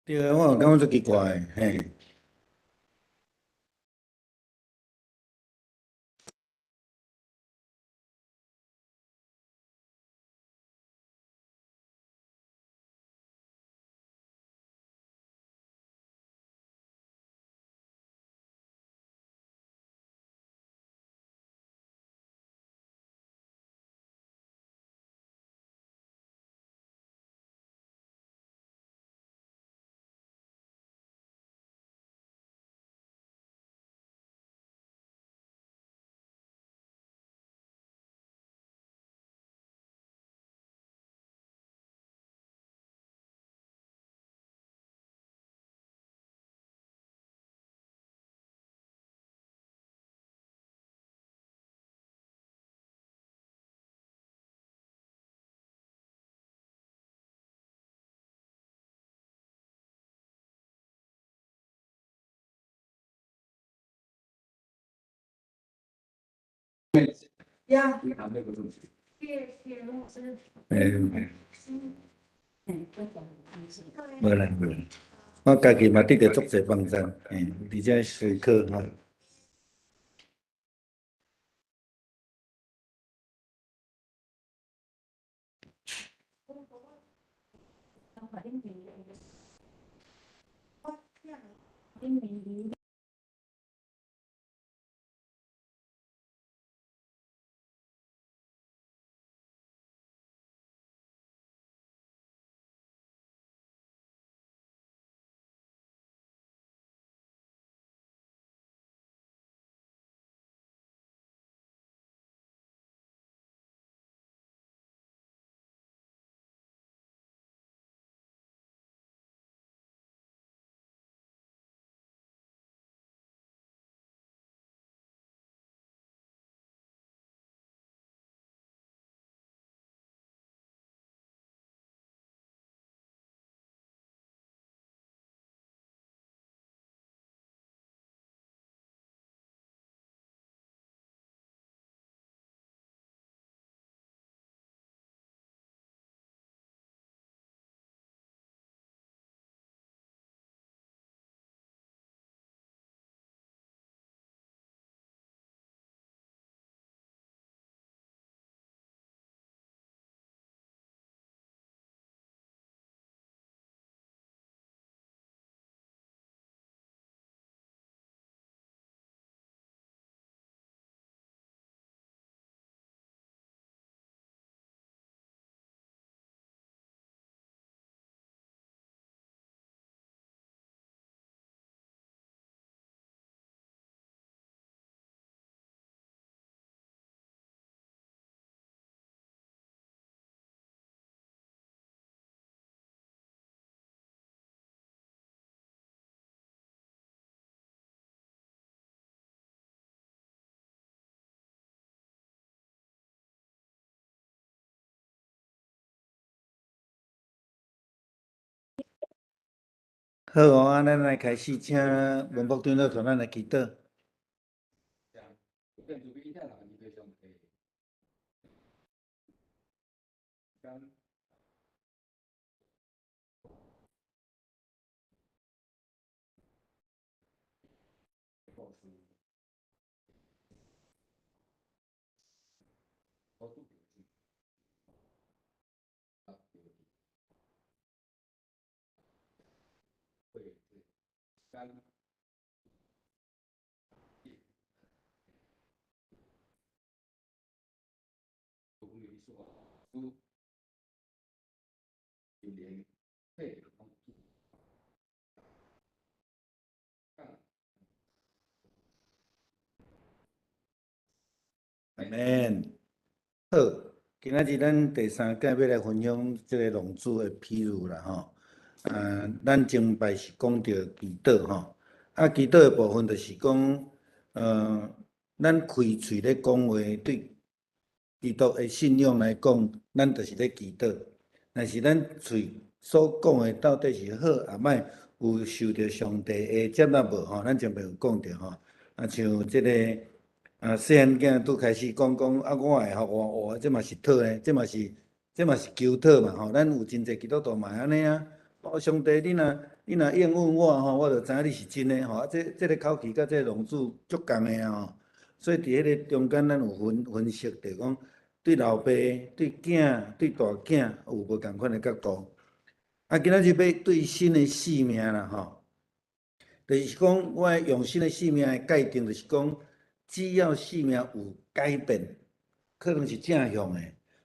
對啊，我有感覺足奇怪的，嘿。欸，無啦無啦，我家己嘛得著足濟幫助，嘿，佇遮思考吼。好哦，啊，咱來開始，請文博長老帶咱來祈禱。阿們。好，今仔日咱第三屆欲來分享這个浪子的譬喻啦吼。啊，咱前擺是講著祈禱吼，啊，祈禱的部分就是講，咱開喙咧講話，對基督的信仰來講，咱就是咧祈禱。若是咱喙所講的到底是好抑歹，有受著上帝的接納無吼？咱前擺有講著吼，啊，像這个啊，細漢囝拄開始講講啊，我會予我，哇，這嘛是禱呢，這嘛是求禱嘛吼。咱有真濟基督徒嘛會按呢啊，哦，上帝，你若應允我吼，我就知影你是真的吼。啊，這個口氣佮這個浪子足仝的啊吼。所以佇彼个中間，咱有分析著講，對老爸、對囝、對大囝有無仝款的角度。啊，今仔日欲對新的性命啦吼，就是講我用新的性命的界定，就是講，只要性命有改變，可能是正向的，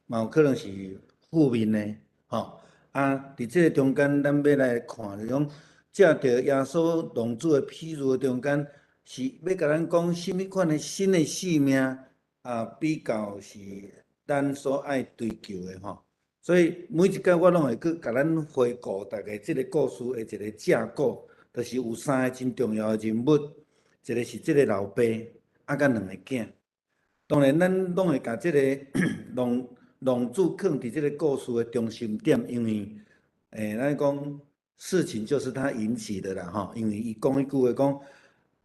嘛有可能是負面的，吼。啊，佇這個中間，咱欲來看，就是講，藉著耶穌浪子的譬喻的中間，是欲共咱講啥物款的新的性命啊，比較是咱所愛追求的吼。所以每一擺我攏會閣共咱回顧逐家這個故事的一個架構，就是有三个真重要的人物，一个是這個老爸，啊，佮兩个囝。當然，咱攏會共這個浪子囥佇這個故事的中心點，因為，咱講事情就是他引起的啦，吼，因為伊講彼句話講，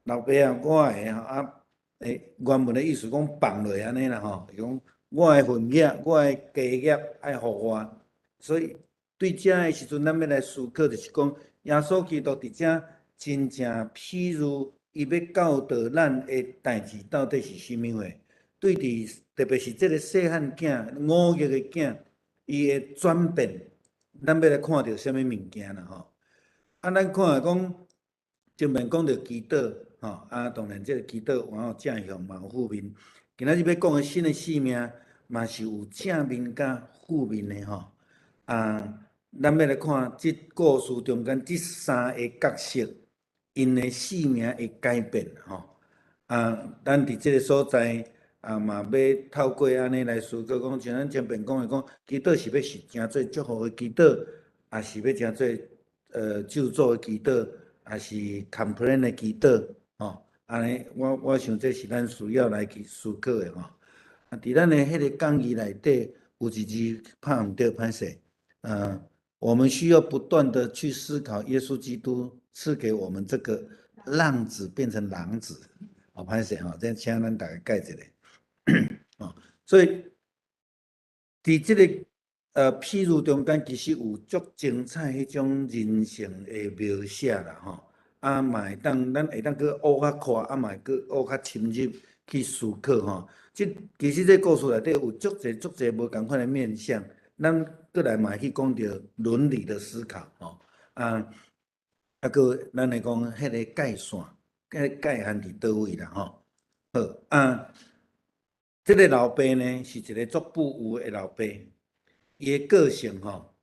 老爸啊，我的啊，原文的意思講放落按呢啦，吼，伊講我的份額，我的家業愛予我，所以對這的時陣，咱欲來思考，就是講耶穌基督佇遮真正譬喻，伊欲教導咱的代誌到底是啥物貨？對佇特別是這个細漢囝、忤逆的囝，伊的轉變，咱欲來看著啥物物件啦吼？啊，咱看講前面講著祈禱，吼，啊，當然這个祈禱有正向嘛有負面。今仔日欲講的新的性命，嘛是有正面佮負面的吼。啊，咱欲來看這故事中間這三个角色，𪜶的性命的改變吼。啊，咱佇這个所在啊，嘛欲透過按呢來思考，講像咱前面講的，講祈禱是欲是成做祝福的祈禱，抑是欲成做咒詛的祈禱，抑是 complain 的祈禱，吼。按呢，我想這是咱需要來去思考的吼。啊，佇咱的彼个講義內底有一字拍毋對，歹勢。我們需要不斷的去思考耶穌基督賜給我們這個浪子變成狼子，好歹勢吼，這請咱逐家改一下。哦，所以佇這个譬喻中間，其實有足精彩彼種人性的描寫啦，吼。啊，嘛會當，咱會當閣學較闊，啊嘛會閣學較深入去思考吼。這其實這故事內底有足濟足濟無仝款的面向，咱閣來嘛會去講著倫理的思考吼。啊，啊，閣咱來講彼个界線，彼个界限佇佗位啦吼。好啊，這个老爸呢是一个足富有的老爸，伊的個性吼，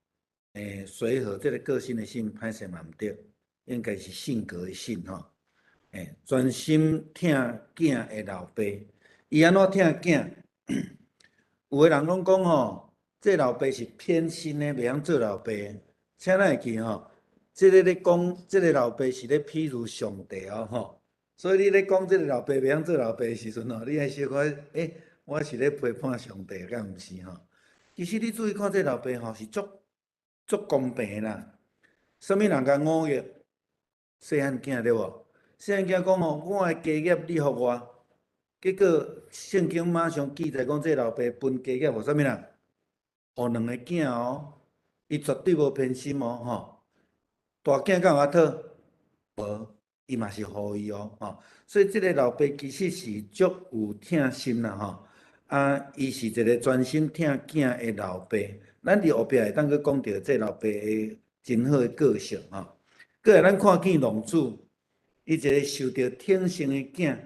隨和，這个個性的性歹勢嘛毋對，應該是性格的性吼。專心疼囝的老爸，伊按怎疼囝？有的人攏講吼，這老爸是偏心的，袂曉做老爸。請咱會記吼，這个咧講，這个老爸是咧譬喻上帝哦吼。所以你咧講這个老爸袂曉做老爸的時陣吼，你愛小可，我是咧批判上帝，敢毋是吼？其實你注意看，這老爸吼是足足公平的啦。啥物人共忤逆？細漢囝對無？細漢囝講吼，我的家業你予我。結果聖經馬上記載講，這老爸分家業予啥物人？予兩個囝哦，伊絕對無偏心哦，吼。大囝敢有愛討？無，伊嘛是予伊哦，吼。所以這个老爸其實是足有疼心啦，吼。啊，伊是一個專心疼囝的老爸。咱佇後壁會當閣講著這老爸的真好的個性，吼。閣來咱看見浪子，伊一个受著寵幸的囝，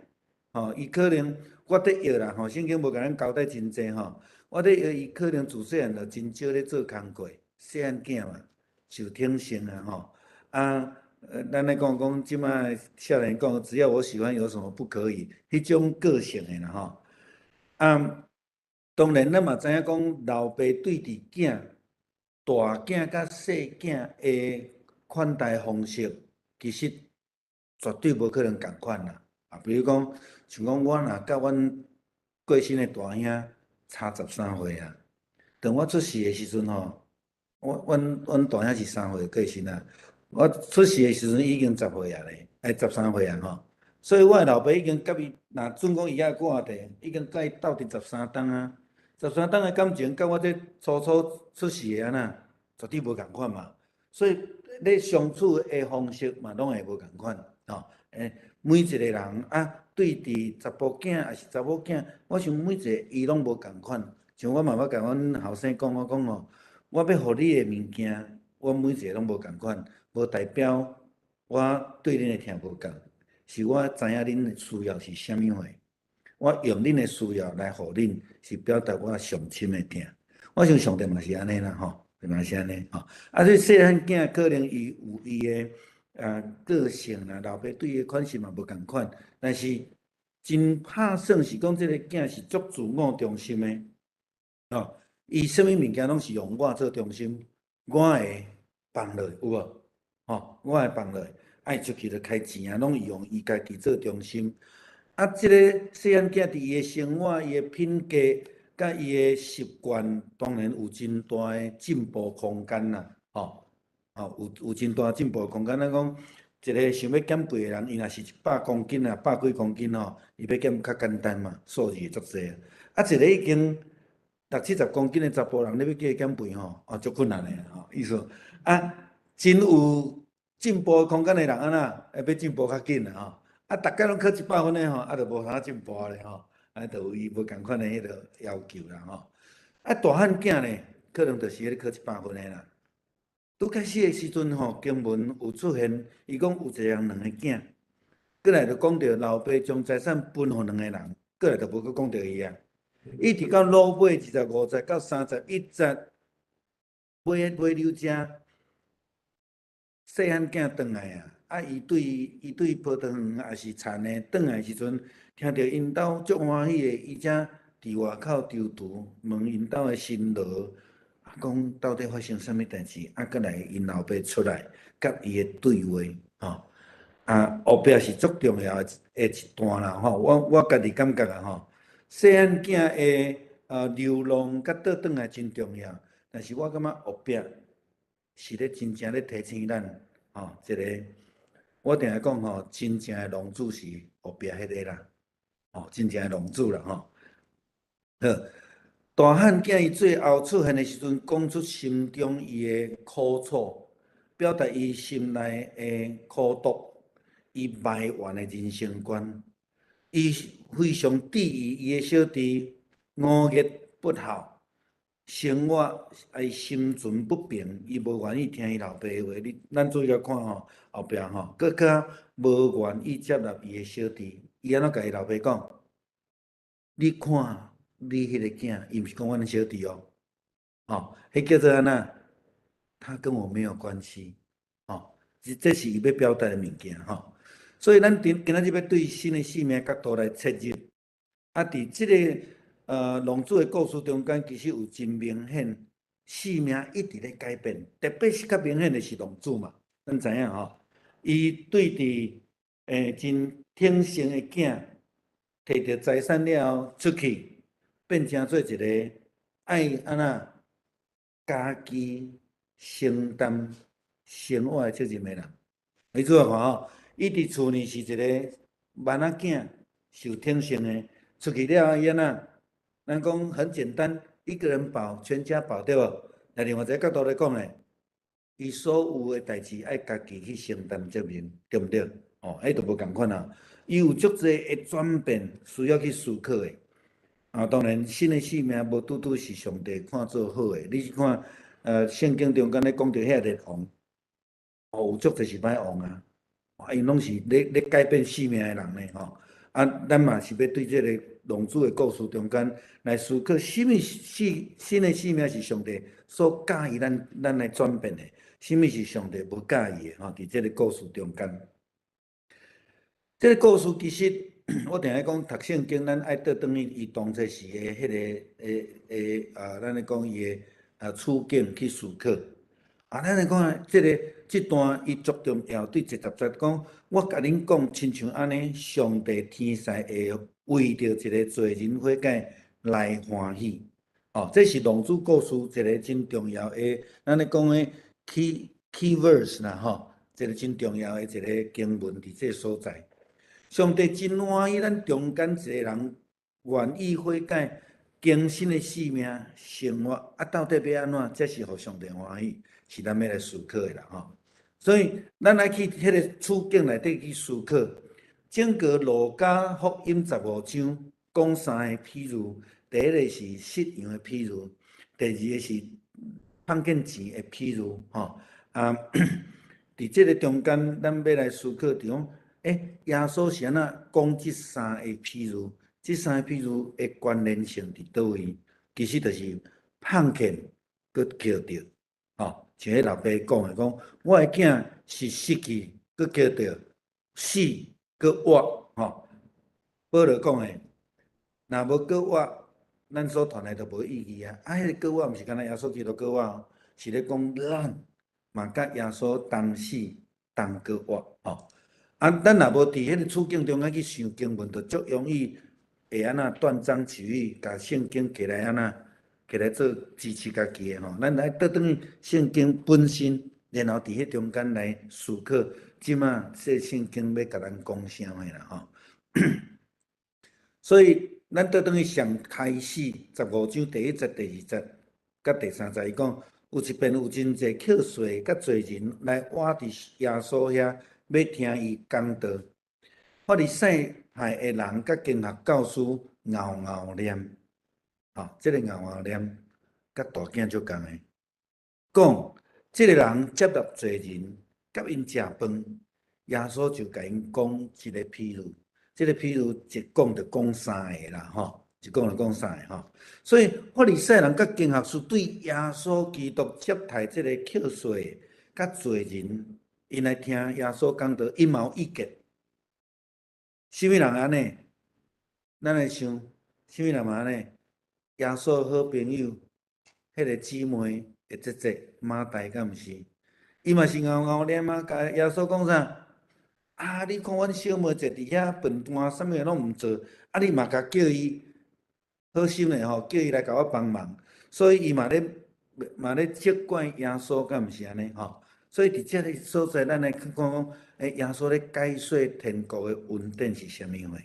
吼，伊可能我佇臆啦，吼，聖經無共咱交代真濟吼，我佇臆伊可能自細漢就真少咧做工課，細漢囝嘛，受寵幸啊，吼，啊，咱咧講講，這擺少年講，只要我喜歡，有什麼不可以？彼種個性的啦，吼，啊，當然咱嘛知影講，老爸對佇囝，大囝佮細囝的款待方式，其實絕對無可能仝款啦。啊，比如講，像講我若佮阮過身的大兄差13歲啊，當我出世的時陣吼，阮大兄是3歲過身啊，我出世的時陣已經10歲啊咧，13歲啊吼，所以我的老爸已經佮伊，若準講伊猶閣活著，已經佮伊鬥佇十三冬啊，十三冬的感情，佮我這初初出世的按怎，絕對無仝款嘛。所以咧相處的方式嘛，攏會無仝款，吼。每一個人啊，對佇查埔囝抑是查某囝，我想每一個伊攏無仝款。像我嘛捌共阮後生講，我講吼，我欲予你的物件，我每一個攏無仝款，無代表我對恁的疼無仝，是我知影恁的需要是啥物貨，我用恁的需要來予恁，是表達我上深的疼。我想上帝嘛是按呢啦，吼，嘛是按呢，吼。啊，這細漢囝可能伊有伊的個性啦，老爸對伊的款式嘛無仝款，但是真拍算是講這个囝是足自我中心的，吼，伊啥物物件攏是用我做中心，我會放落，有無？吼，我會放落，愛出去就開錢啊，攏用伊家己做中心。啊，這个細漢囝佇伊的生活、伊的品格、佮伊的習慣，當然有真大的進步空間啦，吼。吼，有真大進步空間。咱講一个想欲減肥的人，伊若是100公斤啊，百幾公斤吼，伊欲減較簡單嘛，數字會足濟。啊，一個已經六七十公斤的查埔人，你欲叫伊減肥吼，哦，足困難的吼。意思啊，真有進步空間的人按怎，會欲進步較緊啦吼。啊，逐家攏考100分的吼，啊，就無啥進步咧吼。啊，就有伊無仝款的彼个要求啦吼。啊，大漢囝咧，可能就是彼个考100分的啦。拄開始的時陣吼，經文有出現，伊講有一個人兩个囝，過來就講著老爸將財產分予兩个人，過來就無閣講著伊啊。一直到落尾25節到31節，尾尾溜遮，細漢囝轉來啊，啊，伊對葡萄園抑是田的轉來時陣，聽著𪜶兜足歡喜的，伊才佇外口躊躇問𪜶兜的新郎。講到底發生啥物代誌？啊，閣來𪜶老爸出來，佮伊的對話，吼，啊，後壁是足重要的一段啦，吼，我家己感覺啊，吼，細漢囝的流浪佮倒轉來真重要，但是我感覺後壁是咧真正咧提醒咱，吼，一个我定定講吼，真正的浪子是後壁彼个啦，吼，真正的浪子啦，吼，好。大漢囝伊最後出現的時陣，講出心中伊的苦楚，表達伊心內的苦毒，伊埋怨的人生觀，伊非常質疑伊的小弟五日不孝，生活愛心存不平，伊無願意聽伊老爸的話。你咱注意來看吼，後壁吼，閣較無願意接納伊的小弟，伊按怎共伊老爸講？你看。你彼个囝，伊毋是講阮小弟哦，吼，彼叫做按怎？他跟我沒有關係，吼，這是伊欲表達的物件，吼。所以咱今今仔日欲對新的生命角度來切入，啊，佇這个浪子的故事中間，其實有真明顯，生命一直咧改變，特別是較明顯的是浪子嘛，咱知影吼，伊對佇真挺性的囝，摕著財產了後出去。變成做一个愛按怎家己承擔生活的責任的人。你注意看吼，伊佇厝呢是一个慢仔囝，受挺性的，出去了後伊按怎？咱講很簡單，一個人飽，全家飽，對無？那另外一个角度來講咧，伊所有的代誌愛家己去承擔責任，對毋對？哦，彼就無仝款啊。伊有足濟的轉變需要去思考的。啊，當然，新的生命無拄拄是上帝看做好的。你去看，聖經中間咧講著遐个王，哦，有足濟是歹王啊，啊，𪜶攏是咧改變生命的人呢，吼。啊，咱嘛是欲對這个浪子的故事中間來思考，啥物是新的生命是上帝所佮意咱來轉變的，啥物是上帝無佮意的，吼。佇這个故事中間，這个故事其實。我定定講讀聖經，咱愛倒轉去伊當初時的彼个啊，咱咧講伊的處境去思考。啊，咱來看這个這段伊足重要，對20節講，我共恁講，親像按呢，上帝天使會為著一个罪人悔改來歡喜。哦，這是浪子故事一个真重要的，咱咧講的 key verse 啦，吼，一个真重要的一个經文佇這个所在。上帝真歡喜咱中間一个人願意悔改，更新的生命生活，啊，到底欲按怎才是予上帝歡喜？是咱欲來思考的啦，吼。所以咱愛去彼个處境內底去思考，整個路加福音十五章講三个譬喻，第一个是失羊的譬喻，第二个是碰見錢的譬喻，吼啊！佇這个中間，咱欲來思考，就講，耶穌是按怎講這三个譬喻？這三个譬喻的關聯性佇佗位？其實就是碰見閣抾著，吼，像彼老爸講的，講我的囝是失去閣抾著，死閣活，吼。保羅講的，若無閣活，咱所傳的就無意義啊！啊，彼个閣活毋是干焦耶穌基督閣活，是咧講咱嘛佮耶穌同死同閣活，吼。啊，咱若無佇彼个處境中間去想經文，就足容易會按怎斷章取義，共聖經摕來按怎摕來做支持家己的吼。咱來倒轉去聖經本身，然後佇彼中間來思考，這馬這聖經欲共咱講啥物啦吼。所以，咱倒轉去上開始十五章第一節、第二節佮第三節，伊講有一遍有真濟抾稅佮罪人來倚佇耶穌遐，欲聽伊講道。法利賽派的人佮經學教師𠢕𠢕念，吼，這個𠢕𠢕念佮大囝足仝的，講這个人接納罪人，佮𪜶食飯，耶穌就共𪜶講一个譬喻。這个譬喻一講就講三个啦，吼，一講就講三个吼。所以法利賽人佮經學師對耶穌基督接待這个抾稅佮罪人，𪜶來聽耶穌講道，𪜶嘛有意見。啥物人按呢？咱來想，啥物人嘛按呢？耶穌好朋友，彼个姊妹的姐姐馬大敢毋是？伊嘛是𠢕𠢕念啊，共耶穌講啥？啊！你看阮小妹坐佇遐笨蛋，啥物攏毋做，啊！你嘛共叫伊好心的吼，叫伊來共我幫忙，所以伊嘛咧責怪耶穌，敢毋是按呢吼？所以佇這个所在，咱來去看講，耶穌咧解說天國的恩典是啥物貨？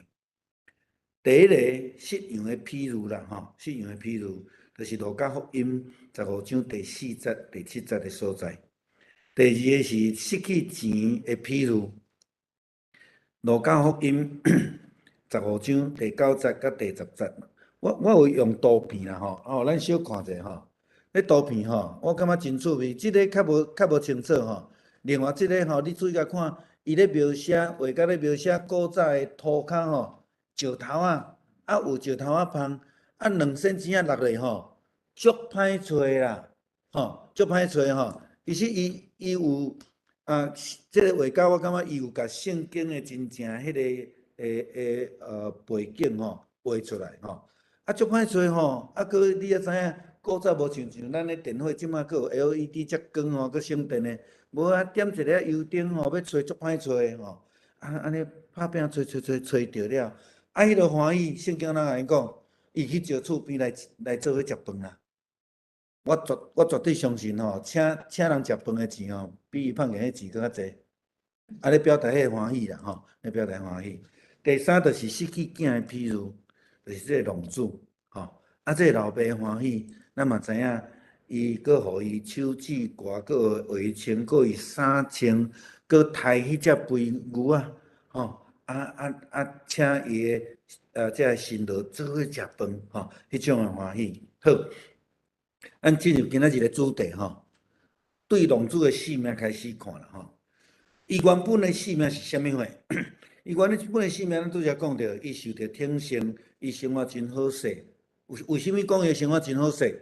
第一个失羊的譬喻啦，吼，失羊的譬喻，就是路加福音十五章第四節、第七節的所在。第二个是失去錢的譬喻。路加福音十五章第九節佮第十節，我有用圖片啦吼，哦，咱小看者吼，彼圖片吼，我感覺真趣味，這个較無清楚吼。另外這个吼，你注意共看，伊咧描寫畫家咧描寫古早的塗跤吼，石頭仔，啊有石頭仔縫，啊2仙錢仔落落吼，足歹揣啦，吼，足歹揣吼。其實伊有。啊，這个畫家我感覺伊有共聖經的真正彼个背景吼畫出來吼。啊，足歹揣吼，啊，閣你也知影，古早無像咱的電火這馬閣有 LED 遮光吼，閣省電的，無啊點一个油燈吼，欲揣足歹揣吼。啊，按呢拍拚揣揣揣揣著了，啊，彼个歡喜，聖經哪共𪜶講？伊去招厝邊來做伙食飯啦。我絕對相信吼，請人食飯的錢吼，比伊碰見彼錢閣較濟。啊，咧表達彼个歡喜啦吼，咧表達歡喜。第三就是失去囝的譬喻，就是這个浪子吼。啊，這个老爸歡喜，咱嘛知影，伊閣予伊手指掛，閣予鞋穿，閣予衫穿，閣刣彼隻肥牛仔，吼，啊啊啊，請伊的這个新郎做伙食飯，吼，彼種的歡喜。好。咱進入今仔日的主題吼，對浪子的性命開始看啦吼。伊原本的性命是啥物貨？伊原本的性命，咱拄才講著，伊受著寵幸，伊生活真好勢。為啥物講伊生活真好勢？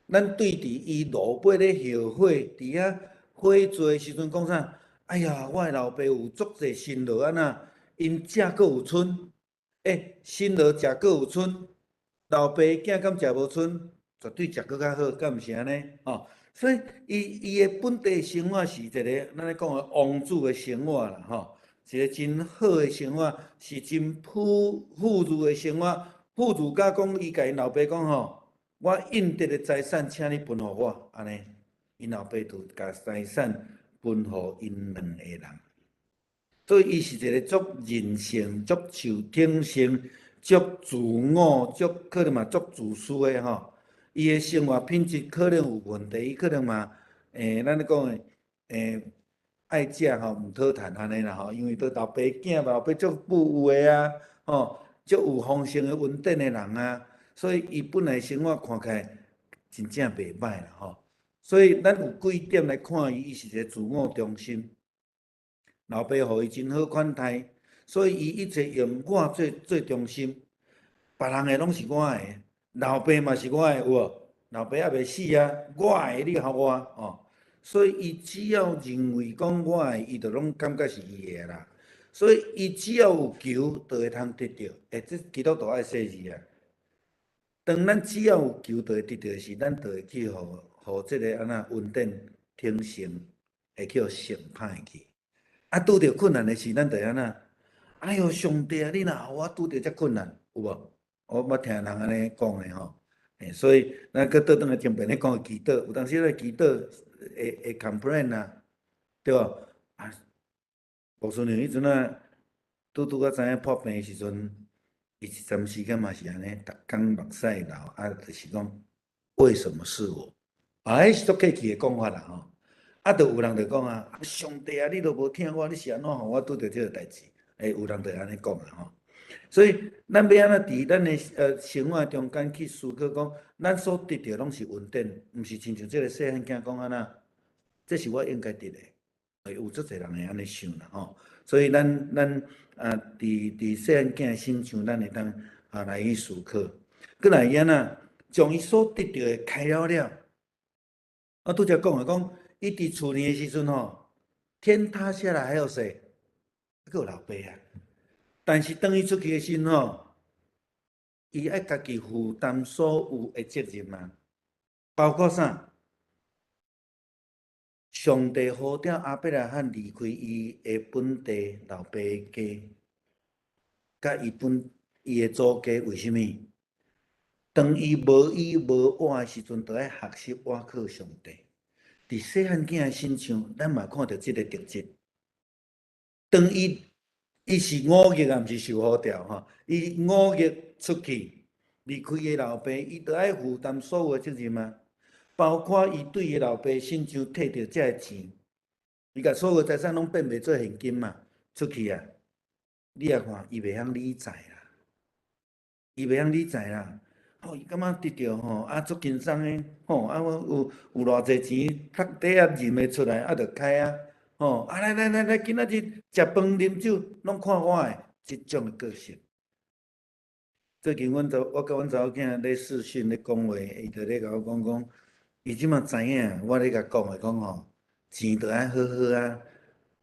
咱對佇伊落尾咧後悔，佇遐悔罪的時陣講啥？哎呀，我的老爸有足濟辛勞按怎？𪜶食閣有賰，辛勞食閣有賰，老爸囝敢食無賰？絕對食閣較好，敢毋是按呢？吼，所以伊的本地生活是一个咱咧講的王子的生活啦，吼，一个真好的生活，是真富裕的生活。富裕甲講，伊共𪜶老爸講吼，我應得的財產，請你分予我，按呢，𪜶老爸就共財產分予𪜶兩個人。所以伊是一个足任性、足受寵幸、足自我、足可能嘛足自私的吼。伊的生活品質可能有問題，伊可能嘛，咱咧講的，愛食吼，毋討趁按呢啦吼，因為都老爸囝，老爸足富有的啊，吼，足有豐盛的恩典的人啊，所以伊本來生活看起來真正袂䆀啦吼。所以咱有幾點來看伊，伊是一個自我中心，老爸予伊真好款待，所以伊一直用我做做中心，別人的攏是我的，老爸嘛是我的，有無？老爸猶未死啊，我的你予我哦。所以伊只要認為講我的，伊就攏感覺是伊的啦。所以伊只要有求，就會通得著。欸，這基督徒愛細膩啊。當咱只要有求，就會得著時，咱就會去予予這个按怎恩典挺成，會去予成歹去。啊，拄著困難的時，咱就按怎？哎喲，上帝啊，你若予我拄著遮困難，有無？我捌聽人按呢講的吼。欸，所以咱閣倒轉來前面咧講祈禱，有當時咧祈禱會 complain 啊，對無？啊，牧師娘彼陣啊，拄拄仔知影破病的時陣，伊一陣時間嘛是按呢，逐工目屎流，啊，就是講為什麼是我？啊，彼是足客氣的講法啦吼。啊，就有人就講啊，上帝啊，你都無疼我，你是按怎予我拄著這个代誌？欸，有人就按呢講啦吼。所以，咱欲按怎佇咱的生活中間去思考講，咱所得著攏是恩典，毋是親像這个細漢囝講按怎，這是我應該得的。會有足濟人會按呢想啦吼。所以咱啊，佇細漢囝的身上，咱會當啊來去思考。閣來伊按怎將伊所得著的開了了。我拄才講的講，伊佇厝裡的時陣吼，天塌下來還有誰？閣有老爸啊。但是當伊出去的時陣吼，伊愛家己負擔所有的責任啊，包括啥？上帝呼召亞伯拉罕離開伊的本地老爸家，佮伊本伊的祖家，為啥物？當伊無依無倚的時陣，就愛學習倚靠上帝。佇細漢囝的身上，咱嘛看著這個特質。當伊伊是五月啊，毋是受呼召吼。伊五月出去離開伊老爸，伊就愛負擔所有的責任啊，包括伊對伊老爸身上摕著這个錢，伊共所有財產攏變賣做現金嘛，出去啊。你也看，伊袂曉理財啦，伊袂曉理財啦。吼，伊感覺得著吼，啊，足輕鬆的吼，啊，我有偌濟錢，較底仔認會出來，啊，就開啊。吼，啊來來來來，今仔日食飯啉酒，攏看我的，這種的個性。最近阮查我佮阮查某囝咧視訊咧講話，伊就咧共我講講，伊這馬知影我咧共講的講吼，錢著愛好好啊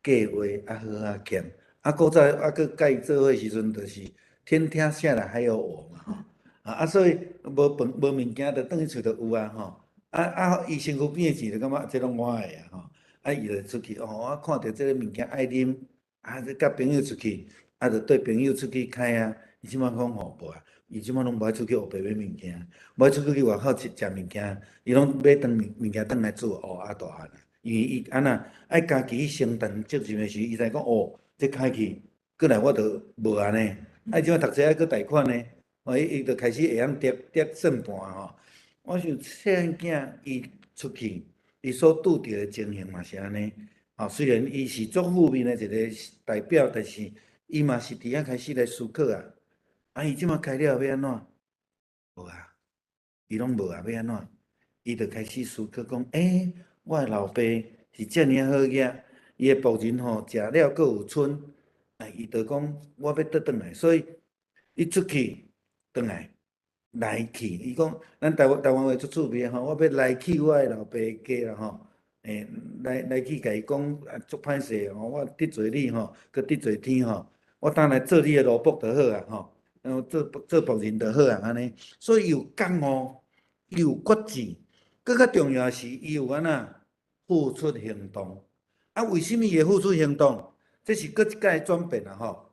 計劃，啊好好儉。啊，古早啊閣佮伊做伙時陣，就是天塌下來還有我嘛吼。啊，所以無飯無物件，就轉去厝就有啊吼。啊啊，伊身軀邊的錢就感覺這攏我的啊吼。啊，伊就出去哦，我看著這個物件愛啉，啊，佮朋友出去，啊，就綴朋友出去開啊。伊這馬講吼無啊，伊這馬攏無愛出去烏白買物件，無愛出去去外口食食物件，伊攏買轉物件轉來煮哦，啊大漢啊，因為伊按怎愛家己去承擔責任的時，伊才講哦，這開去，過來我就無按呢，啊，伊這馬讀冊愛閣貸款呢，哦，伊就開始會曉疊疊算盤吼。我想細漢囝伊出去，伊所拄著的情形嘛是按呢，吼，雖然伊是足負面的一個代表，但是伊嘛是佇遐開始來思考啊。啊，伊這馬開了欲按怎？無啊，伊攏無啊，欲按怎？伊就開始思考講，欸，我的老爸是遮爾好額，伊的僕人吼食了閣有賰，啊，伊就講我欲倒轉來，所以伊出去轉來。來去，伊講咱台灣話足趣味吼，我欲來去我的老爸家啦吼，欸，來去共伊講啊，足歹勢吼，我得罪你吼，閣得罪天吼，我轉來做你的奴僕就好啊吼，然後做做僕人就好啊按呢，所以伊有覺悟，伊有決志，閣較重要的是伊有按怎付出行動。啊，為啥物會付出行動？這是閣一擺轉變啊吼。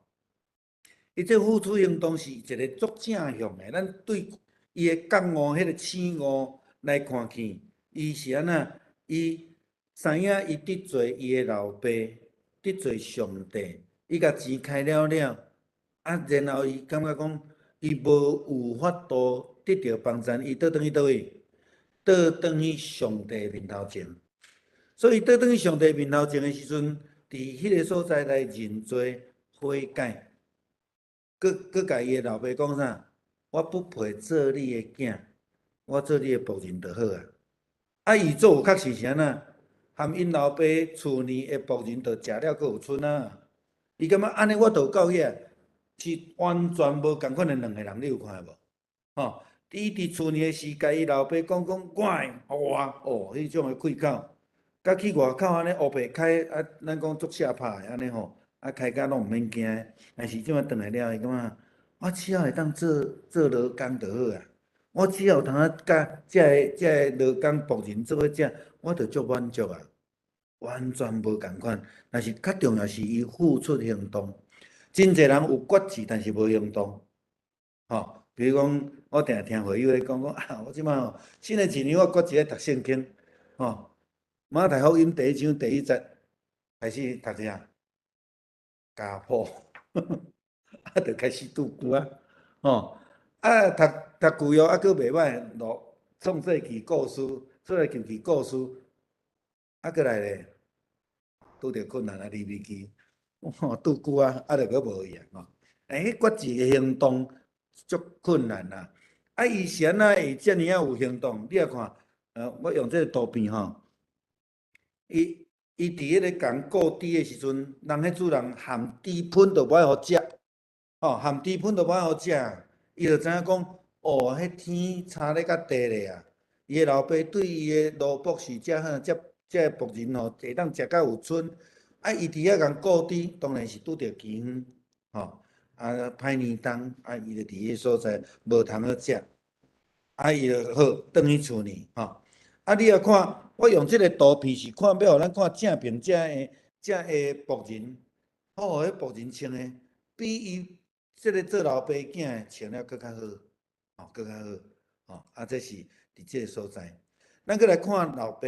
伊這付出行動是一個足正向的，咱對伊的覺悟，彼個醒悟來看去，伊是按怎？伊知影伊得罪伊的老爸，得罪上帝，伊共錢開了了，啊，然後伊感覺講，伊無有法度得著幫贊，伊倒轉去佗位？倒轉去上帝面頭前。所以倒轉去上帝面頭前的時陣，佇彼个所在來認罪悔改，閣閣共伊的老爸講啥？我不配做你的囝，我做你的僕人就好啊。啊，伊做有確實是按怎？含𪜶老爸厝內的僕人就食了閣有賰啊。伊感覺按呢我就夠遐，是完全無仝款的兩个人，你有看無？吼，伊佇厝內的時，共伊老爸講講，我的，予我，哦，彼種的氣口，佮去外口按呢烏白開，啊，咱講足赤拍的按呢吼，啊，開甲攏毋免驚。但是這擺轉來了，伊感覺我只要會當做做勞工就好啊，我只要有通啊佮這個勞工僕人做伙食，我就足滿足啊，完全無仝款。但是較重要是伊付出行動。真濟人有決志，但是無行動。吼，比如講，我定聽會友咧講講啊，我這擺吼，新的一年我決志愛讀聖經，吼，馬太福音第一章第一節開始讀啥？家譜，啊，就開始拄久啊，吼，啊，讀讀舊約啊，閣袂䆀，落創世記故事，出埃及記故事，啊，閣來咧，拄著困難啊，利未記，吼，拄久啊，啊，就閣無去啊，吼，欸，彼決志的行動足困難啊！啊，伊是按怎會遮爾仔有行動？你來看，我用這個圖片吼，伊伊佇彼个共顧豬的時陣，人彼主人含豬糞都無愛予食，吼，含豬糞都無愛予食，伊就知影講，哦，彼天差咧較低咧啊！伊的老爸對伊的奴僕是遮好，遮這僕人吼，會當食甲有賰。啊，伊佇遐共顧豬，當然是拄著饑荒，吼，啊，歹年冬，啊，伊就佇彼所在無通好食，啊，伊就好轉去厝裡，吼。啊，你若看，我用這个圖片是看欲予咱看正爿這個僕人，哦，彼僕人穿的比伊這个做老爸囝的穿了閣較好，吼，閣較好，吼，啊，這是佇這个所在。咱閣來看老爸，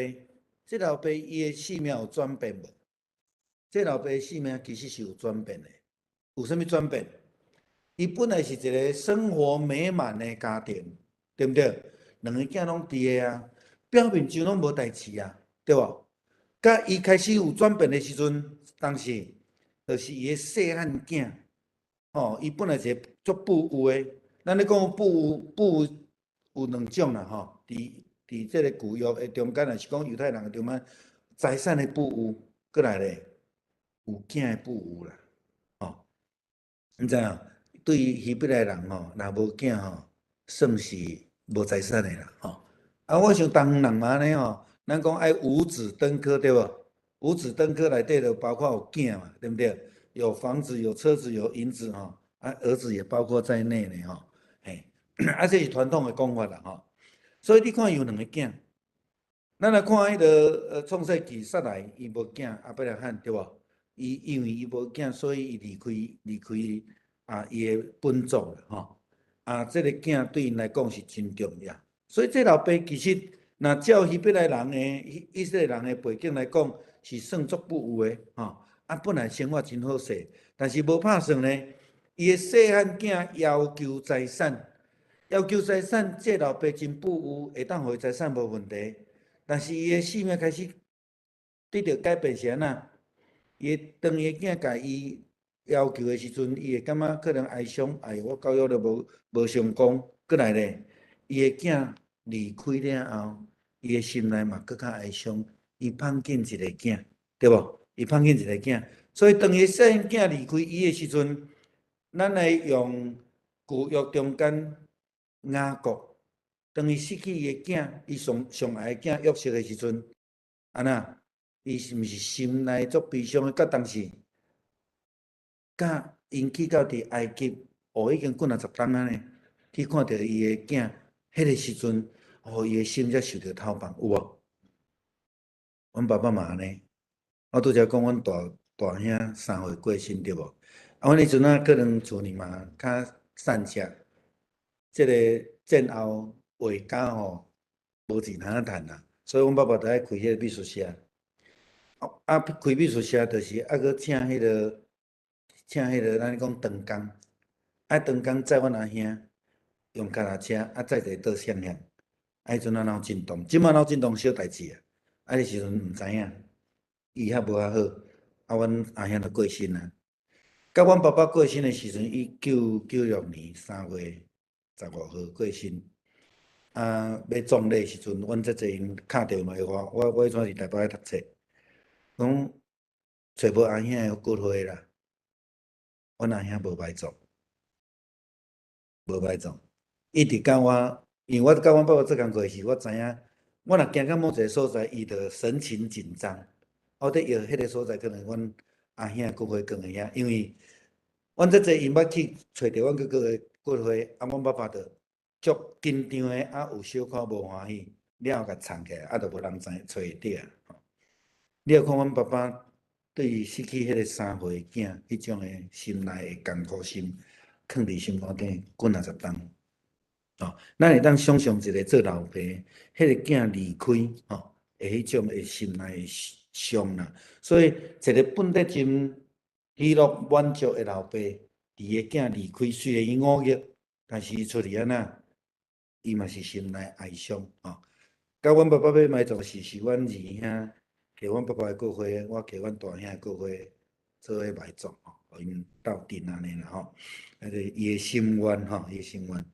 這老爸伊的性命有轉變無？這老爸的性命其實是有轉變的，有啥物轉變？伊本來是一个生活美滿的家庭，對毋對？兩个囝攏佇个啊，表面上攏無代誌啊，對無？佮伊開始有轉變的時陣，當時就是伊的細漢囝，吼，伊本來是一个足富有的。咱咧講富有，富有有兩種啦，吼，佇佇這个舊約的中間，抑是講猶太人的中間，財產的富有，閣來咧有囝的富有啦，吼，你知影？對希伯來人吼，若無囝吼，算是無財產的啦，吼。啊，我想東方人嘛按呢吼，咱講愛五子登科對無？五子登科內底就包括有囝嘛，對毋對？有房子、有車子、有銀子吼，啊，兒子也包括在內呢吼，嘿，啊，這是傳統的講法啦吼。所以你看伊有兩个囝，咱來看彼个創世記撒來伊無囝，亞伯拉罕對無？伊因為伊無囝，所以伊離開離開啊伊的本族啦吼。啊，這个囝對𪜶來講是真重要。所以這老爸其實若照希伯來人的以色列人的背景來講，是算足富有的吼。啊，本來生活真好勢，但是無拍算呢，伊的細漢囝要求財產，要求財產，這老爸真富有，會當予伊財產無問題。但是伊的性命開始得著改變是按怎？伊當伊的囝共伊要求的時陣，伊會感覺可能哀傷，哎喲，我教育了無無成功，閣來咧，伊的囝離開了後，伊的心內嘛閣較哀傷，伊夢見一個囝，對無？伊夢見一個囝，所以當伊細漢囝離開伊的時陣，咱來用舊約中間雅各，當伊失去伊的囝，伊上上愛的囝約瑟的時陣，按怎？伊是毋是心內足悲傷的？佮當時，佮𪜶去到佇埃及，哦，已經幾若十冬仔呢，去看著伊的囝，彼个時陣，哦，伊的心才受著透放，有無？阮爸爸嘛按呢，我拄才講阮大大兄3歲過身對無？啊，阮彼陣仔可能厝裡嘛較散赤，這个戰後畫家吼無錢通仔趁啦，所以阮爸爸就愛開彼个美術社。啊，開美術社就是猶閣請彼个請彼个咱講長工，啊長工載阮阿兄用跤踏車，啊載一个倒雙向，啊彼陣仔腦震盪，這擺腦震盪小代誌啊，啊，彼時陣毋知影，醫學無遐好，啊，阮阿兄就過身啊。到阮爸爸過身的時陣，1996年3月15號過身。啊，欲葬禮時陣，阮姐姐𪜶敲電話予我，我彼陣佇台北咧讀冊，講揣無阿兄的骨灰啦，阮阿兄無埋葬，無埋葬，一直到我，因為我佮阮爸爸做工課時，我知影，我若行到某一個所在，伊就神情緊張。我佇搖彼個所在，可能阮阿兄的骨灰囥佇遐，因為阮姐姐𪜶捌去揣著阮哥哥的骨灰，啊，阮爸爸就足緊張的，啊，有小可無歡喜，了後共藏起來，啊，就無人知揣會著。你若看阮爸爸對失去彼個3歲囝，彼種的心內的艱苦心，囥佇心肝頂幾若十冬。哦，咱會當想象一個做老爸，彼個囝離開，吼，的彼種的心內的傷啦。所以，一個本得真喜樂滿足的老爸，佇伊的囝離開，雖然伊忤逆，但是伊出去按怎？伊嘛是心內哀傷吼。到阮爸爸欲埋葬時，是阮二兄提阮爸爸的骨灰，我提阮大兄的骨灰做伙埋葬吼，予𪜶鬥陣按呢啦吼。啊，個伊的心願吼，伊的心願。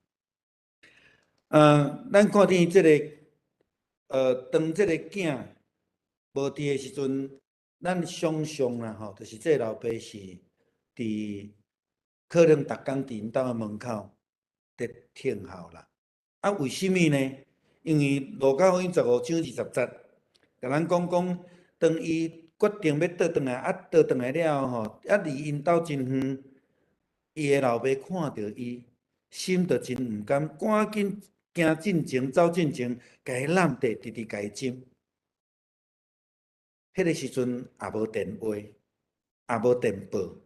咱看見這個，當這個囝無佇的時陣，咱想象啦吼，就是這個老爸是佇可能逐工佇𪜶兜的門口佇等候啦。啊，為啥物呢？因為路加福音15章20節，共咱講講，當伊決定欲倒轉來，啊，倒轉來了後吼，啊，離𪜶兜真遠，伊的老爸看著伊，心就真毋甘，趕緊行進前，走進前，共伊攬著，直直共伊斟。彼個時陣也無電話，也無電報，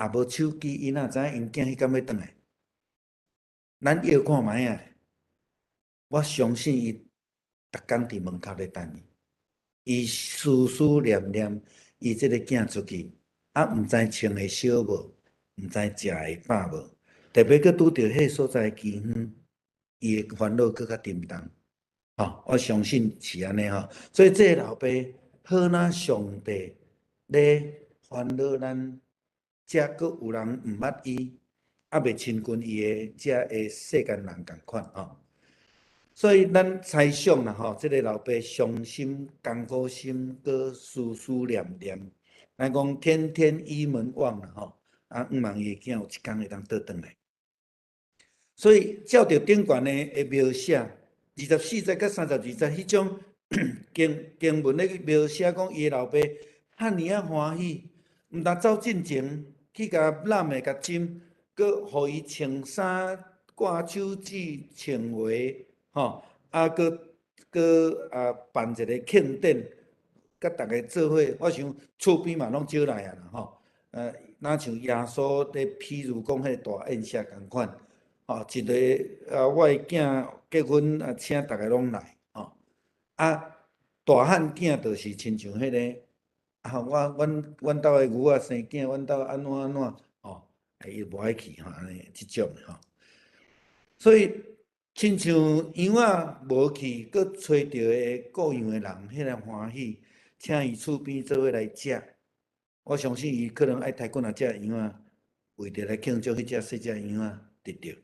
也無手機，伊哪知影𪜶囝彼工欲轉來？咱臆看覓仔。我相信伊逐工佇門口咧等伊，伊思思念念，伊這个囝出去，啊，毋知穿會燒無，毋知食會飽無，特別閣拄著彼个所在饑荒，伊的煩惱閣較沉重。吼，我相信是按呢吼，所以這个老爸好若上帝咧煩惱咱，遮閣有人毋捌伊，猶未親近伊的遮个世間人仝款吼。所以咱猜想啦吼，這个老爸傷心、艱苦心，閣思思念念，咱講天天倚門望啦吼，啊，向望伊的囝有一工會當倒轉來。所以照著頂懸的描寫，24節佮32節彼種經經文咧描寫講，伊的老爸遐爾仔歡喜，毋但走進前去共攬的共斟，閣予伊穿衫、掛手指、穿鞋。吼，啊，閣閣啊辦一個慶典，佮逐家做伙，我想厝邊嘛攏招來啊啦吼。若像耶穌咧，譬如講彼個大宴席仝款，吼，一个啊，我的囝結婚啊，請逐家攏來，吼。啊，大漢囝就是親像彼个，啊，我阮阮兜的牛仔生囝，阮兜按怎按怎，吼，伊無愛去吼，按呢這種的吼。所以。親像羊仔無去，閣揣著的顧羊的人，彼个歡喜，請伊厝邊做伙來食。我相信伊可能愛刣幾若隻羊仔，為著來慶祝彼隻細隻羊仔得著。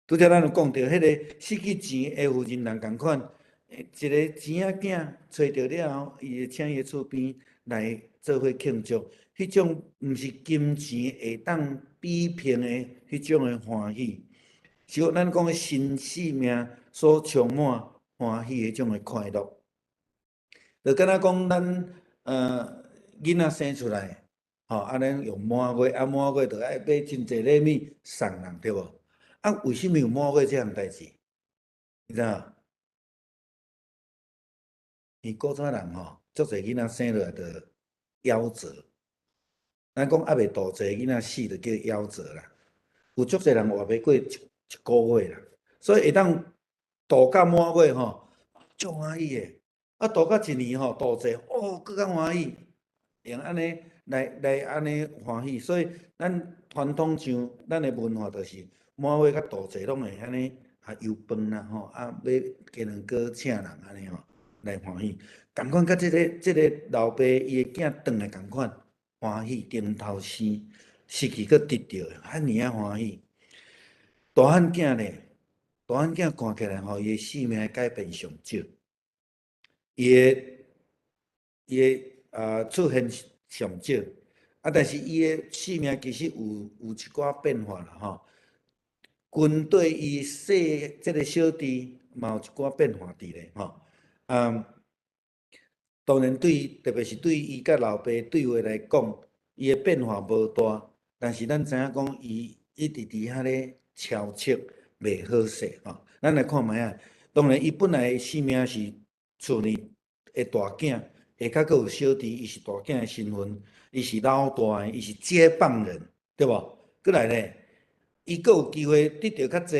拄才咱有講著，彼个失去錢的婦人人仝款，一个錢仔囝揣著了後，伊會請伊的厝邊來做伙慶祝，彼種毋是金錢會當比拼的彼種的歡喜。是咱講的新生命所充滿歡喜的彼種的快樂，就敢若講咱囡仔生出來，吼，啊，咱用滿月，啊，滿月就愛買真濟禮物送人，對無？啊，為啥物有滿月這項代誌？你知影？因為古早人吼，足濟囡仔生落來就夭折，咱講猶未肚濟囡仔死就叫夭折啦。有足濟人活袂過一個月啦，所以會當度到滿月吼，足歡喜的。啊，度到一年吼，肚濟哦，閣較歡喜，用按呢來來按呢歡喜。所以咱傳統上，咱的文化就是滿月佮肚濟攏會按呢啊油飯啦吼，啊買雞卵糕請人按呢吼來歡喜。仝款佮這個老爸伊的囝轉來仝款，歡喜頂頭生，失去閣得著，遐爾仔歡喜。大漢囝咧，大漢囝看起來吼，伊的性命改變上少，伊的出現上少，啊，但是伊的性命其實有一寡變化啦吼。針對伊細這個小弟，嘛有一寡變化佇咧吼。啊，當然對，特別是對伊佮老爸對話來講，伊的變化無大，但是咱知影講，伊一直佇遐咧敲策袂好勢吼。咱來看覓仔，當然伊本來性命是厝裡的大囝，下跤閣有小弟，伊是大囝的身份，伊是老大的，伊是接棒人，對無？閣來咧，伊閣有機會得著較濟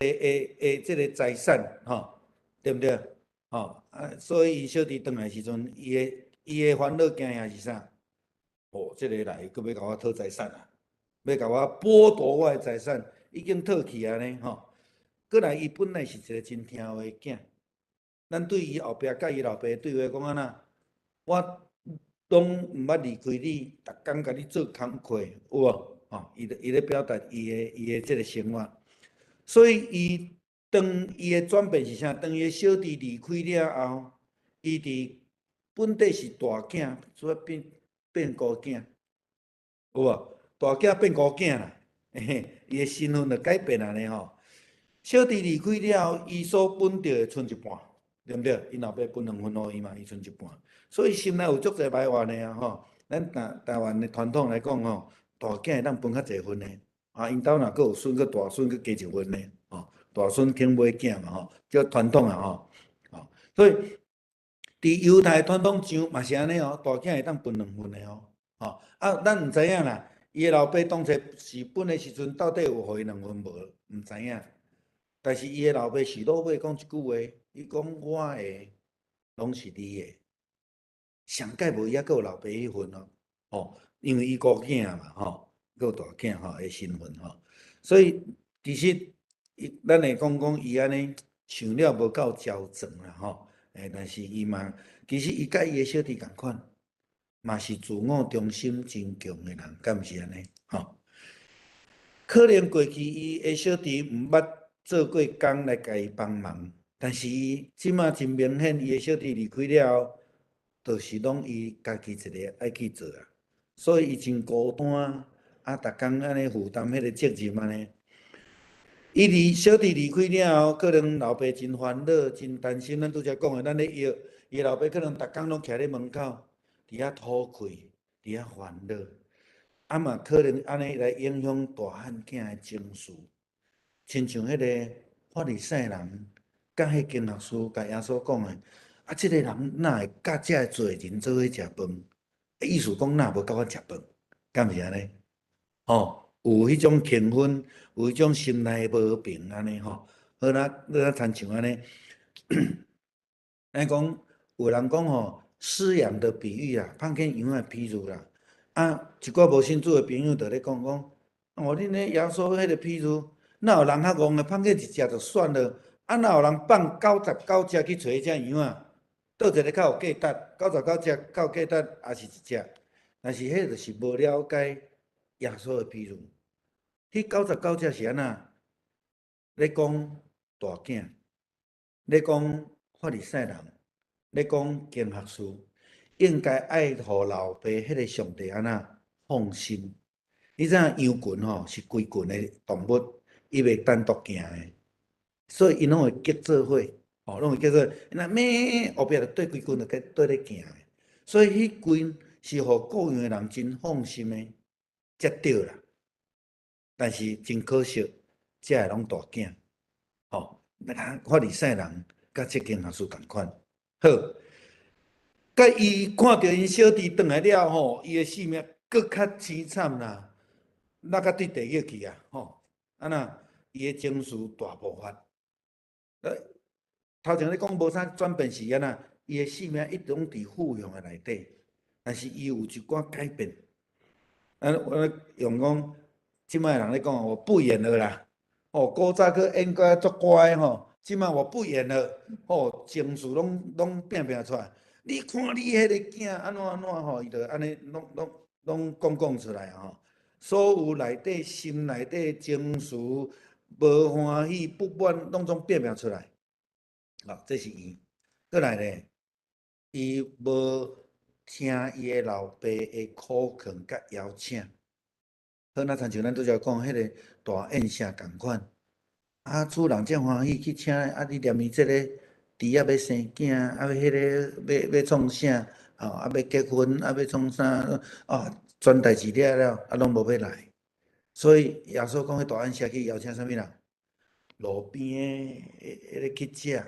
的這個財產，吼，對毋對？吼啊，所以伊小弟轉來時陣，伊的煩惱驚嚇是啥？哦，這個來閣欲共我討財產啊，欲共我剝奪我的財產，已經討去啊呢，吼。閣來，伊本來是一個真聽話的囝，咱對伊後壁佮伊老爸對話講按怎？我攏毋捌離開你，逐工共你做工課，有無？吼，伊咧表達伊的這個生活，所以伊當伊的轉變是啥？當伊的小弟離開了後，伊佇本底是大囝，所以變孤囝，有無？大囝變孤囝啦，嘿嘿，伊的身份就改變啊呢吼。小弟離開了後，伊所分著的賰一半，對毋對？𪜶老爸分兩份予伊嘛，伊賰一半。所以心內有足濟埋怨的啊吼。咱台灣的傳統來講吼，大囝會當分較濟份的，啊，𪜶兜若閣有孫，閣大孫閣加一份的，吼，大孫疼尾囝嘛吼，這傳統啊吼，吼，所以佇猶太傳統上嘛是按呢哦，大囝會當分兩份的哦，吼，啊，咱毋知影啦，伊的老爸當初是分的時陣，到底有予伊兩份無？毋知影。但是伊的老爸是落尾講一句話，伊講我的攏是你的，上蓋無伊猶閣有老爸彼份哦，吼，因為伊孤囝嘛，吼，閣有大囝吼的身份吼，所以其實伊咱會講講伊按呢想了無夠周全啦，吼，欸，但是伊嘛，其實伊佮伊的小弟仝款，嘛是自我中心真強的人，敢毋是按呢？吼，可能過去伊的小弟毋捌做過工來共伊幫忙，但是伊這馬真明顯，伊的小弟離開了後，就是攏伊家己一个愛去做啊，所以伊真孤單，啊，逐工按呢負擔彼个責任按呢。伊離小弟離開了後，可能老爸真煩惱、真擔心。咱拄才講的，咱咧約伊老爸可能逐工攏徛咧門口，佇遐吐氣，佇遐煩惱。啊嘛可能按呢來影響大漢囝的情緒，親像彼个法利賽人佮彼經學士共耶穌講的，啊，這個人哪會佮這个罪人做伙食飯？意思講哪無佮阮食飯，敢毋是按呢？吼，有彼種氣氛，有彼種心內無平按呢吼。好啦，你若親像按呢，咱講有人講吼，飼羊的比喻啊，放牽羊的比喻啦。啊，一寡無信主的朋友就咧講講，哦，恁咧耶穌彼個比喻，哪有人較戇的放牽一隻就算了，啊，哪有人放99隻去揣彼隻羊仔？佗一个較有價值，99隻較有價值，也是一隻。但是彼就是無了解耶穌的比喻。彼99隻是按怎？咧講大囝，咧講法利賽人，咧講經學士，應該愛予老爸彼个上帝按怎放心。你知影羊群吼是規群的動物，伊袂單獨行的，所以𪜶攏會結做伙，吼，攏會結做，若咩後壁就綴規群就綴咧行的。所以彼群是予顧羊的人真放心的，才對啦。但是真可惜，這个攏大囝，吼，那法利賽人佮這經學士仝款。好，佮伊看著𪜶小弟轉來了吼，伊的性命閣較淒慘啦，落甲對地獄去啊，吼，啊那伊的情緒大爆發。頭前咧講無啥轉變是按怎？伊的性命一直攏佇富養的內底，但是伊有一寡改變。啊，我用講，這擺人咧講，我不演了啦。哦，古早閣演甲足乖吼，這擺我不演了。哦，情緒攏攏變變出來。你看你彼个囝按怎按怎吼，伊就按呢攏攏攏講講出來吼。所有內底心內底情緒無歡喜、不滿，攏總變變出來。啊，這是伊。閣來咧，伊無聽伊的老爸的苦勸佮邀請。好，若親像咱拄才講彼个大宴席仝款，啊，主人正歡喜去請，啊，你連伊這个豬仔欲生囝，啊，欲彼个欲欲創啥，吼，啊，欲結婚，啊，欲創啥，啊，全代誌了了，啊，攏無欲來。所以耶穌講彼大宴席去邀請啥物人？路邊的彼个乞食，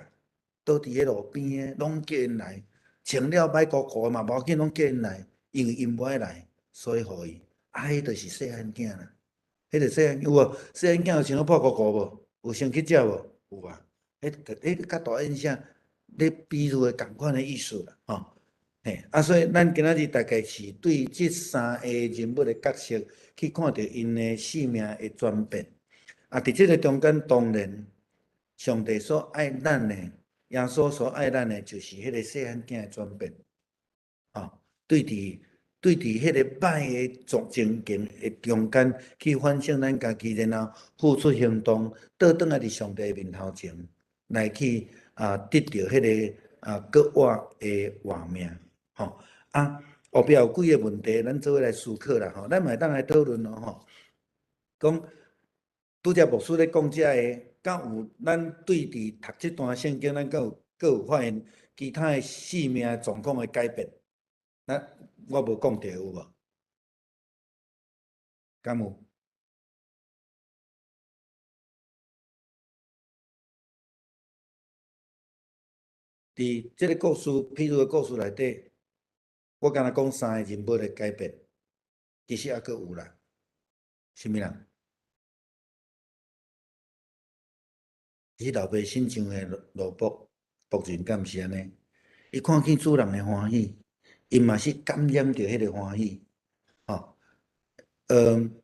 倒佇咧路邊的，攏叫𪜶來，穿了歹糊糊的嘛，無要緊，攏叫𪜶來，因為𪜶無愛來，所以予伊。啊，彼就是細漢囝啦，彼就細漢有無？細漢囝有穿了破糊糊無？有穿乞食無？有啊。彼彼佮大宴席咧比喻的仝款的意思啦，吼。嘿，啊，所以咱今仔日大概是對這三个人物的角色去看著𪜶的生命的轉變。啊，佇這个中間，當然，上帝所愛咱的，耶穌所愛咱的，就是彼个細漢囝的轉變。吼，對佇對佇彼个歹的狀情景的中間去反省咱家己，然後付出行動，倒轉來佇上帝面頭前來去啊，得著彼个啊閣活的活命。吼啊，後壁有幾个問題，咱做伙來思考啦。吼，咱嘛會當來討論咯。吼，講拄才牧師咧講這个，敢有咱對佇讀這段聖經，咱敢有閣有發現其他的生命狀況的改變？那我無講著有無？敢有？佇這个故事，譬如的故事內底，我敢若講三个人物的改變，其實猶閣有啦。啥物人？伊老爸新上的奴僕僕人，敢毋是按呢？伊看見主人的歡喜，伊嘛是感染著彼个歡喜。吼，嗯，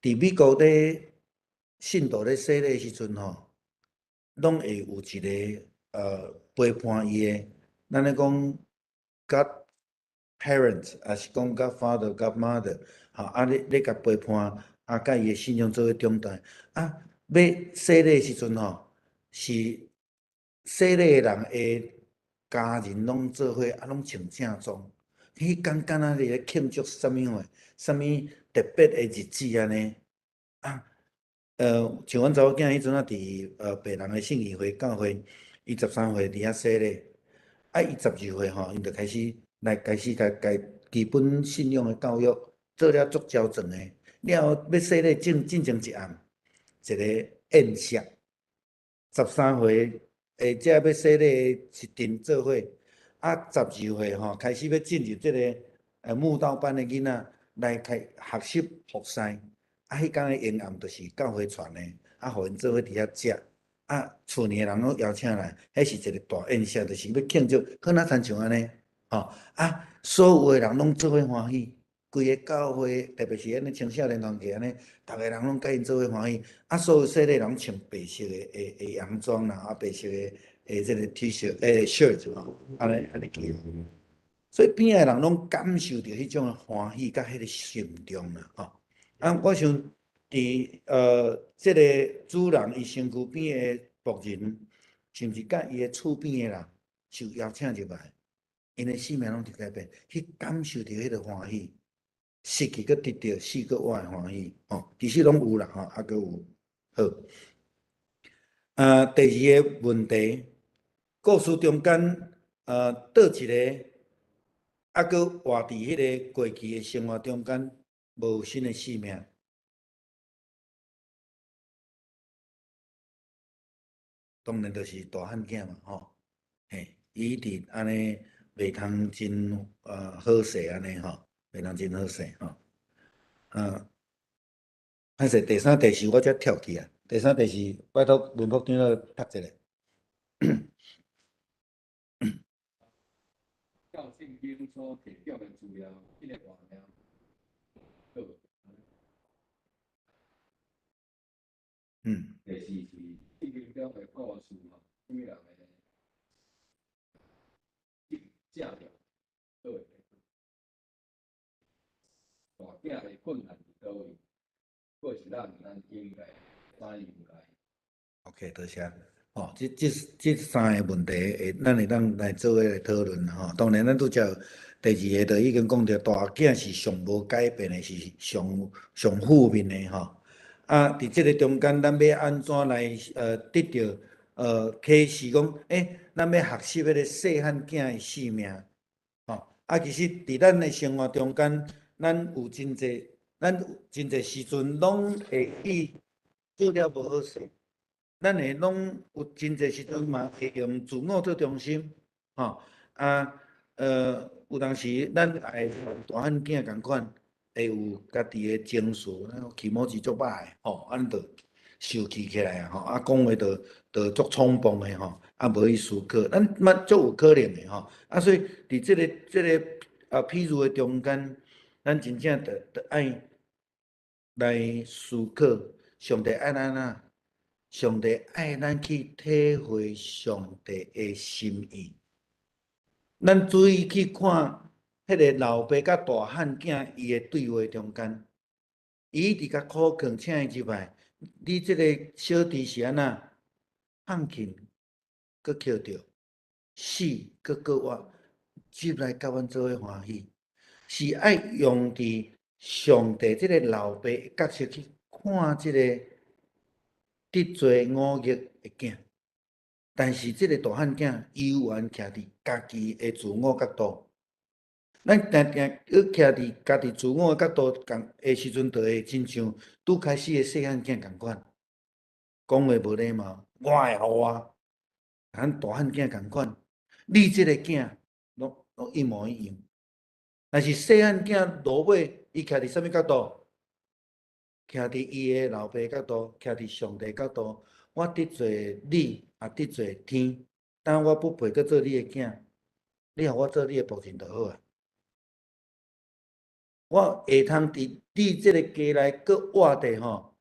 佇美國咧信徒咧洗禮的時陣吼，攏會有一个陪伴伊的，咱咧講 God parent，抑是講 God father、God mother，吼，啊咧咧共陪伴，啊，佮伊的信仰做伙長大。啊，欲洗禮的時陣吼，是洗禮的人的家人攏做伙，啊，攏穿正裝。彼工敢若佇咧慶祝啥物貨，啥物特別的日子按呢？啊，像阮查某囝彼陣啊，佇別人的信義會教會，伊13歲佇遐洗禮，啊，伊12歲吼，𪜶就開始來開始共共基本信仰的教育做了足周全的，了後欲洗禮進進前一暗，一個宴席，13歲的這欲洗禮的一陣做伙，啊，12歲吼開始欲進入這个慕道班的囡仔來開學習服侍，啊，彼工的宴暗就是教會傳的，啊，予𪜶做伙佇遐食，啊，厝裡的人攏邀請來，彼是一個大宴席，就是欲慶祝，好若親像按呢，吼，啊，所有的人攏做伙歡喜，規个教會，特別是按呢青少年團契按呢，逐个人攏佮𪜶做伙歡喜，啊，所有洗禮人穿白色的的的洋裝啦，啊，白色的的這个 T-shirt 欸 shirt 吼，按呢按呢去，所以邊仔的人攏感受著彼種的歡喜佮彼个沉重啦，吼。啊，我想佇這个主人伊身軀邊的僕人，甚至佮伊的厝邊的人受邀請入來，𪜶的生命攏佇改變，去感受著彼个歡喜，失去閣得著，死閣活的歡喜，吼，其實攏有啦，吼，猶閣有。好，啊，第二个問題，故事中間，佗一个猶閣活佇彼个過去的生活中間，無新的生命。當然就是大漢囝嘛，吼，嘿，伊一直按呢袂通真好勢按呢吼，袂通真好勢吼，啊，歹勢第三、第四我才跳去啊，第三、第四拜託文福長老讀一下。照聖經所提供的資料，這个活命。第四是聖經中的故事吼，啥物人的正著，閣會大囝的困難佇佗位？閣是咱應該怎樣來？OK，多謝。吼，這三个問題，會咱會當來做伙來討論吼。當然，咱拄才第二个就已經講著，大囝是上無改變的，是上上負面的吼。啊，佇這个中間，咱欲按怎來得著啟示講，咱欲學習彼个細漢囝的性命，吼。啊，其實佇咱的生活中間，咱有真濟時陣攏會去做了無好勢。咱會攏有真濟時陣嘛會用自我做中心，吼啊，有當時咱會大漢囝仝款，會有家己的情緒，咱気持ち足歹的，吼，按呢就受氣起來啊，吼，啊，講話就足衝動的吼，啊，無去思考，咱嘛足有可能的吼，啊，所以佇這個譬喻的中間，咱真正著愛來思考，上帝愛咱啊。上帝愛咱去體會上帝的心意。咱注意去看，彼个老爸佮大漢囝伊的對話中間，伊一直共苦勸請伊入來。你這個小弟是按怎？放棄，閣抾著，死，閣閣活，入來佮阮做伙歡喜，是愛用佇上帝這個老爸的角色去看這个得罪五逆的囝，但是這个大漢囝猶原徛佇家己的自我角度。咱定定去徛佇家己自我的角度仝的時陣，就會親像拄開始的細漢囝仝款，講話無禮貌，我會予我，咱大漢囝仝款，你這个囝攏一模一樣。但是細漢囝落尾，伊徛佇啥物角度？徛佇伊的老爸角度，徛佇上帝角度，我得罪你，也得罪天，但我不配閣做你的囝，你予我做你的僕人就好啊。我會通佇你這个家內閣活著吼，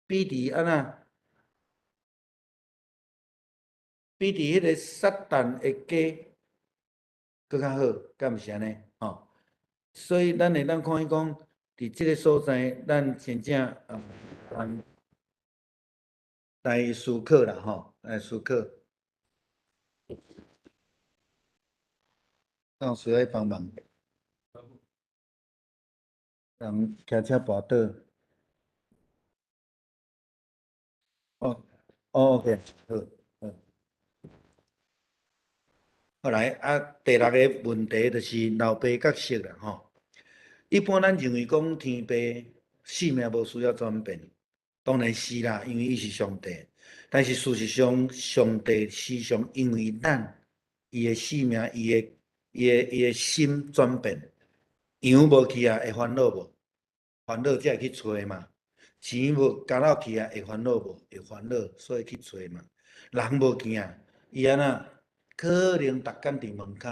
比佇按怎？比佇彼个撒旦的家閣較好，敢毋是按呢？吼，所以咱會當看伊講，佇這个所在，咱真正咱來思考啦，吼，來思考。有需要幫忙？人騎車跋倒。哦，哦，OK，好，好。後來啊，第六個問題就是老爸角色啦，吼。一般咱認為講天父性命無需要轉變，當然是啦，因為伊是上帝。但是事實上，上帝時常因為咱伊的性命、伊的心轉變，羊無去啊，會煩惱無？煩惱才會去揣嘛。錢無交落去啊，會煩惱無？會煩惱，所以去揣嘛。人無見啊，伊按怎？可能逐工佇門口，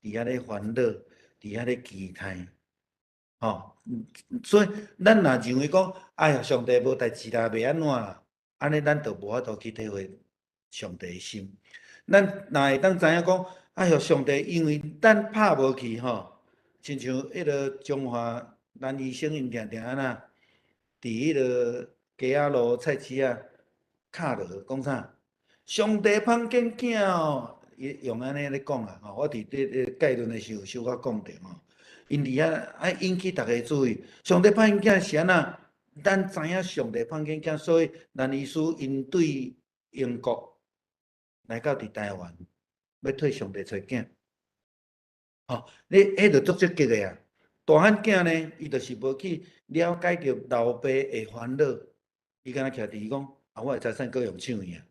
佇遐咧煩惱，佇遐咧期待。吼，所以咱若認為講，哎呀，上帝無代誌啦，袂按怎啦，按呢咱就無法度去體會上帝的心。咱若會當知影講，哎喲，上帝因為咱拍無去吼，親像彼个中華男醫生𪜶定定按怎，佇彼个街仔路菜市仔敲落講啥？上帝芳見囝哦，伊用按呢咧講啊，吼，我佇咧咧概論的時候小可講著吼。𪜶佇遐愛引起逐家注意，上帝芳見囝是按怎？咱知影上帝芳見囝，所以蘭醫師𪜶對英國來到佇台灣，欲替上帝揣囝。吼，你彼就足積極的啊！大漢囝呢，伊就是無去了解著老爸的煩惱，伊敢若徛佇伊講，啊，我的財產閣用搶去啊，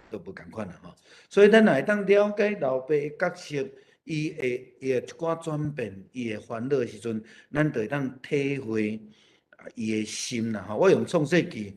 都無仝款啦吼。所以咱若會當了解老爸的角色，伊會一寡轉變，伊會煩惱的時陣，咱就會當體會伊的心啦吼。我用創世記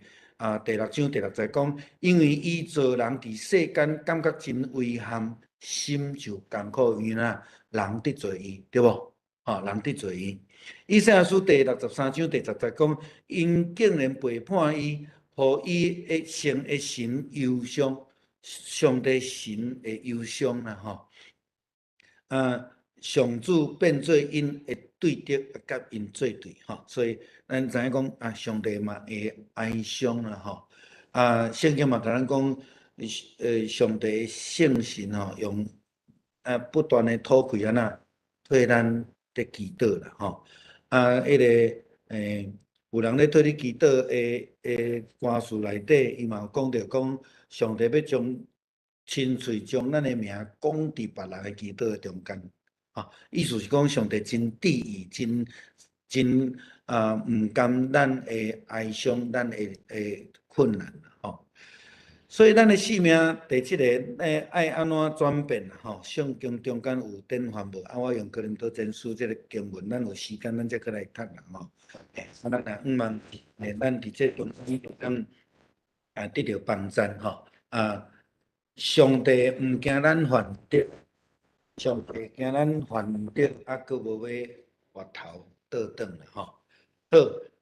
第六章第六節講，因為伊造人佇世間感覺真遺憾，心就艱苦，因為哪人得罪伊，對無？吼，人得罪伊。以賽亞書第63章第10節講，𪜶竟然背叛伊，予伊的成的神憂傷，上帝神會憂傷啦吼。啊，上主變做𪜶的對敵，佮𪜶做對吼，所以咱知影講啊，上帝嘛會哀傷啦吼。啊，聖經嘛共咱講，上帝聖神吼，用啊不斷的吐氣按怎替咱佇祈禱啦吼。啊，彼个有人咧替你祈禱的歌詞內底，伊嘛有講著講，上帝欲將親喙將咱的名講佇別人的祈禱的中間，吼，意思是講上帝真注意，真真啊，毋甘咱的哀傷，咱的困難吼。所以咱的生命第七個，愛按怎轉變吼？聖經中間有典範無？啊，我用哥林多前書這个經文，咱有時間咱再閣來讀啦吼。啊，咱若向望，咱佇這中間當啊得著幫贊吼。啊，上帝毋驚咱犯著，上帝驚咱犯著，啊，閣無欲回頭倒轉啦吼。好，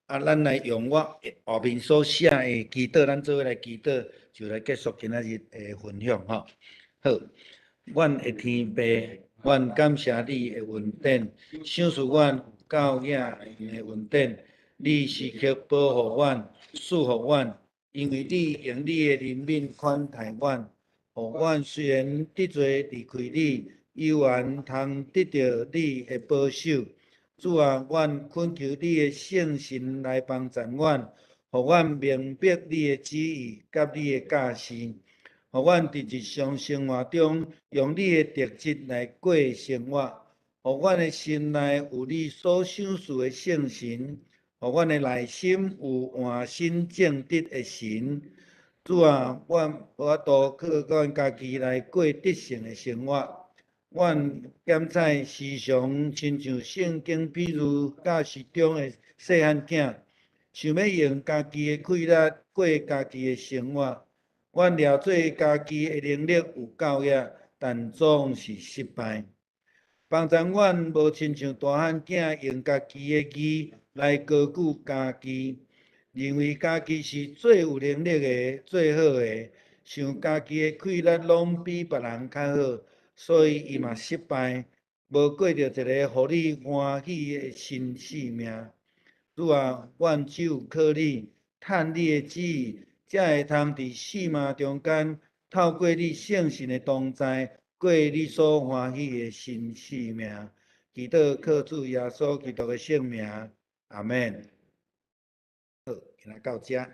啊，咱來用我後面所寫的祈禱，咱做伙來祈禱，就來結束今仔日的分享吼。好，阮的天父，阮感謝你的恩典，賞賜阮有夠額的恩典，你時刻保護阮，賜福阮，因為你用你的憐憫款待阮，予阮雖然得罪離開你，猶原通得著你的保守。主啊，阮懇求你的聖神來幫贊阮，予阮明白你的旨意佮你的教示，予阮佇日常生活中用你的特質來過生活，予阮的心內有你所賞賜的聖神，予阮的內心有換新正直的神。主啊，阮無法度靠阮家己來過得勝的生活。阮檢採時常親像聖經比喻教示中的細漢囝，想欲用家己的氣力過家己的生活。阮料做家己的能力有夠額，但總是失敗。幫贊阮無親像大漢囝用家己的義來高舉家己，認為家己是最有能力的、最好的，想家己的氣力攏比別人較好，所以伊嘛失敗，無過著一个予你歡喜的新生命。主啊，阮只有靠你，趁你的旨意，才會通佇死命中間，透過你聖神的同在，過你所歡喜的新生命。祈禱靠主耶穌基督的聖名，阿們。好，今仔到遮。